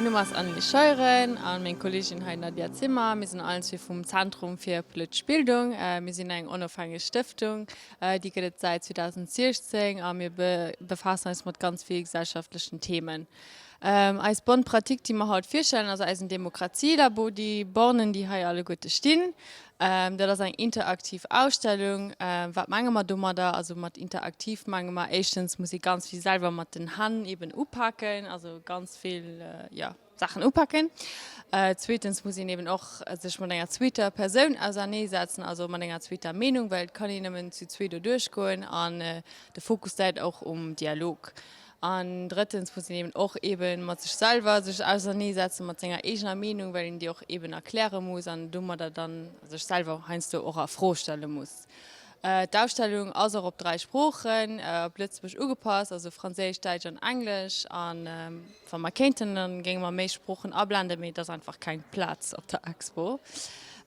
Mäin Numm ass Annelies Scheuren an meng Kolleegin hei Nadia Zimmer. Mir sinn allen zwee vum Zentrum fir politesch Bildung. Mir sinn eng onofhängeg Stëftung, déi gëtt et säit 2016 a mir befaassen eis mat ganz vill gesellschaftlechen Themen. Eis Bonne Pratique, déi mer haut virstellen, ass eisen Demokratielabo, déi Bornen, déi hei alleguerte stinn. Dat ass eng interaktiv Ausstellung. Wat menge mer domadder? Also mat interaktiv menge mer, éischtens muss ee ganz vill selwer mat den Hänn eben upaken, also ganz vill, jo, Saachen upaken. Zweetens muss een eben och sech mat enger zweeter Persoun auserneesetzen, also mat enger zweeter Meenung, well et kann een nëmmen zu zwee do duerchgoen an de Fokus läit och um Dialog. An drëttens muss een eben och eben mat sech selwer sech auserneesetzen, mat senger eegener Meenung, well een déi och eben erkläre muss an domadder dann sech selwer heiansdo och a Fro stelle muss. D'Ausstellung ass och op 3 Sproochen, op Lëtzebuerg ugepasst, also Franséisch, Däitsch an Englesch. An wa mer kéinten, dann géinge mer méi Sproochen ablenden, mee et ass einfach keng Plaz op der Expo.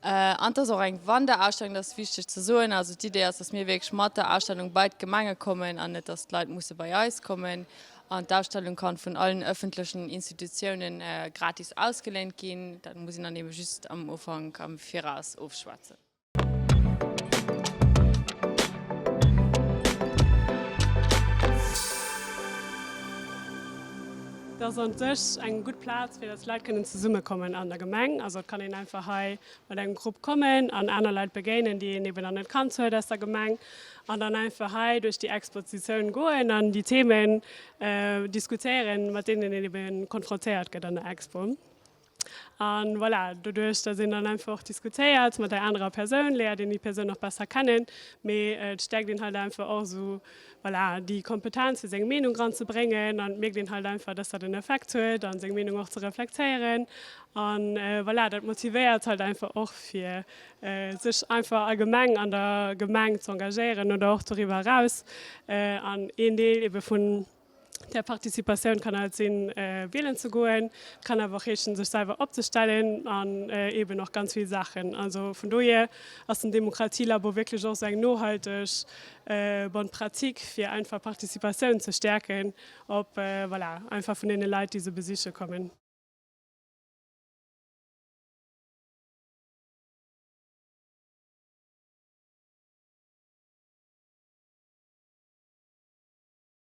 An et ass och eng Wanderausstellung, dat ass wichteg ze soen. Also d'Idee ass, datt mir wierklech mat der Ausstellung bei d'Gemenge kommen an net, datt d'Leit musse bei eis kommen. An d'Ausstellung kann vun allen ëffentlechen Institutiounen gratis ausgeléint ginn. Dat muss een dann ebe just am Ufank am Viraus ofschwätzen. Et ass an sech eng gutt Plaz, fir datt Leit kënnen zesummekommen an der Gemeng. Also et kann een einfach hei mat engem Grupp kommen an aner Leit begéinen, déi een eben nach net kannt huet aus der Gemeng an dann einfach hei duerch déi Expositioun goen an déi Themen diskutéieren, mat deenen een eben konfrontéiert gëtt an der Expo. An voilà, doduerch, dass een dann einfach och diskutéiert mat der anerer Persoun, léiert een déi Persoun och besser kennen, mee et stäerkt een halt einfach och esou, voilà, déi Kompetenz fir seng Meenung eranzebréngen an et mierkt een halt einfach, dass dat en Effekt huet an seng Meenung och ze reflektéieren an voilà, dat motivéiert halt einfach och fir sech einfach allgemeng an der Gemeng ze engagéieren oder och doriwwer eraus an een Deel ebe vun Der Participatioun kann halt sinn, wielen ze goen, kann awer och heeschen, sech selwer opzestellen an eeben och ganz vill Saachen. Also vun dohier ass den Demokratielabo wierklech och esou eng nohalteg Bonne pratique, fir einfach Participatioun ze stäerken op, voilà, einfach vun deene Leit, déi se besiche kommen.